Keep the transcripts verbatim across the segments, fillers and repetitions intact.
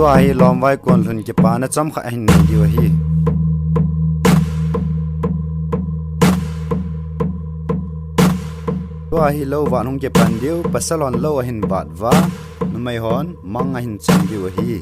Tua hi lomvai kon lhun kipana chomkhat ahin nei diu ahi. Tua hi lou vat hung kipan diu, pasal hon lou ahin vat uva, numei hon mang ahin chang diu ahi.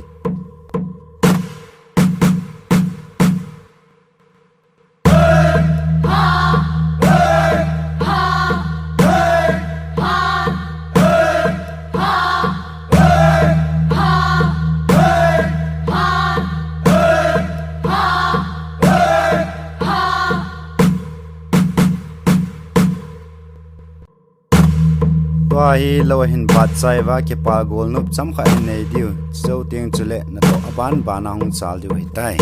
Tua hi lou ahin vat chai uva, kipa golnop chomkhat ahin nei diu. Chujou teng chule natoh aban ban a hung chal diu ahitai.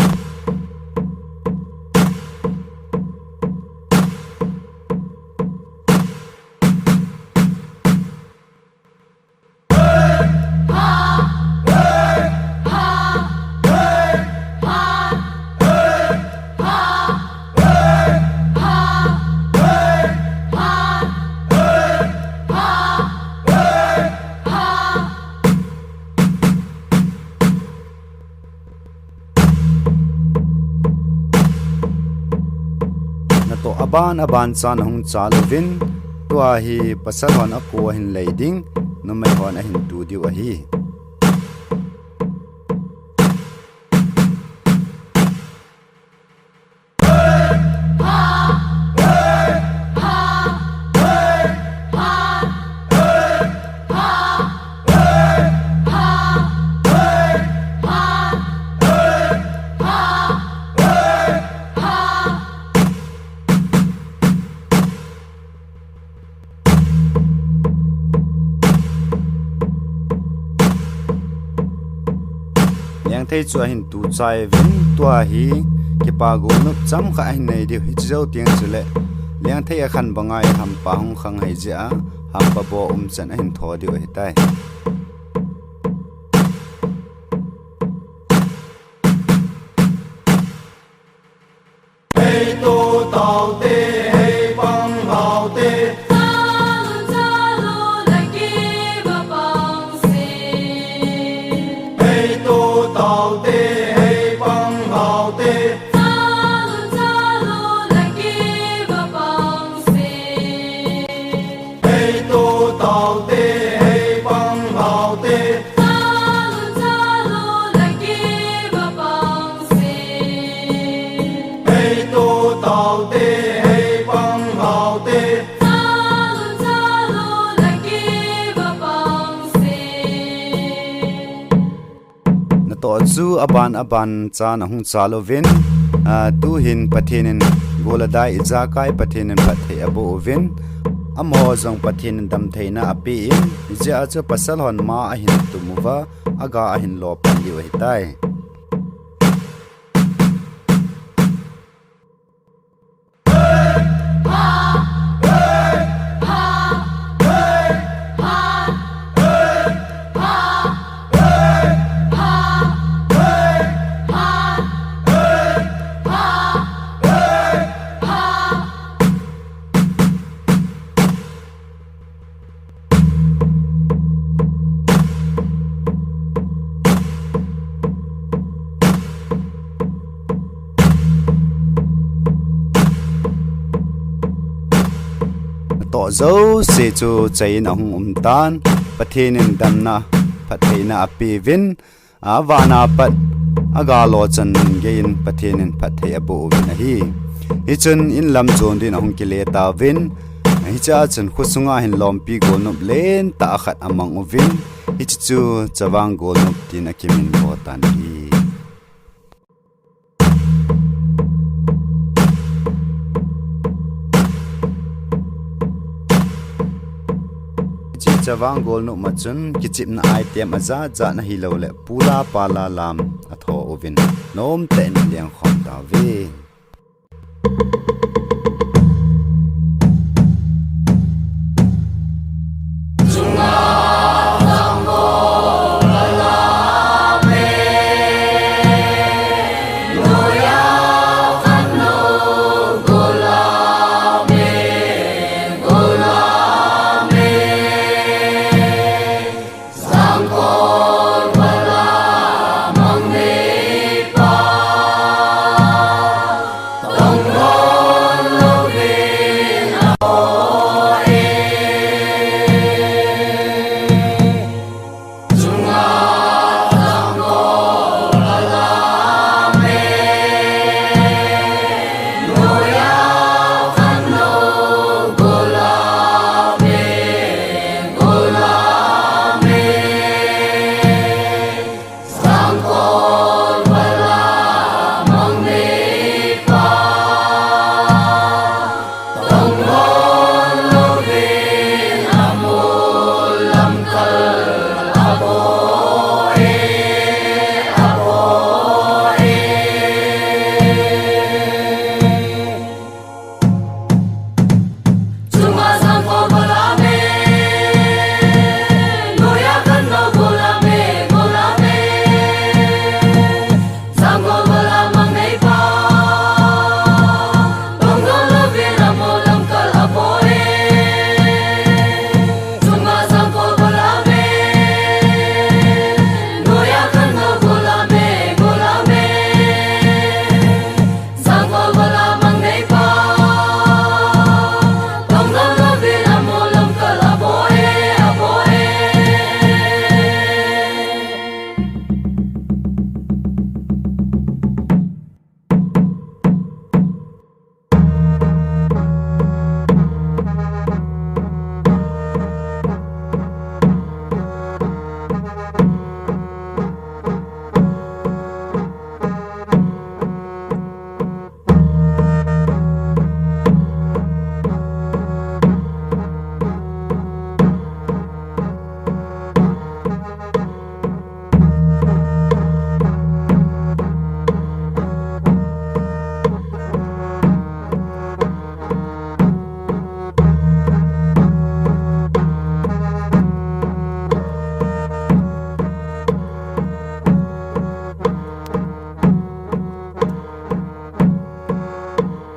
Natoh aban aban chan ahung chal uvin, tua hi pasal hon ako ahin lei ding, numei hon ahin tu diu ahi. Lengthei chu ahin tu chai uvin, tua hi kipa golnop chomkhat ahin nei diu. Hiche jou teng chule Lengthei akhan banga hampa hung khang ahi jeh a, hampa bo umchan ahin tho diu ahitai. Natoh chu aban aban chan ahung chal uvin, ah, tuhin Pathen in gol adai ijakai Pathen in phatthei aboh uvin, amaho jong Pathen in damtheina apen, hijeh a chu pasal hon ma ahin tum uva, aga ahin lo pan diu ahitai. Natoh jouse chu chaiyin ahung umtan, Pathen in damna, phattheina apeuvin, a vana pat aga lochan geiyin Pathen in phatthei aboh uvin ahi. Hichun in lam jon din ahung kile tauvin, hichea chun khosunga hin lompi golnop lentah khat amang uvin, hiche chu Chavang Golnop tin akiminvo tan ahi. Hiche Chavang Golnop ma chun kichepna item ajat jat ahilouleh pula pala lam atho uvin, nomtah in lengkhom tauve.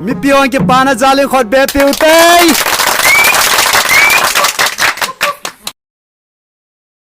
Mipi hon kipana jal in khut beh peh u te.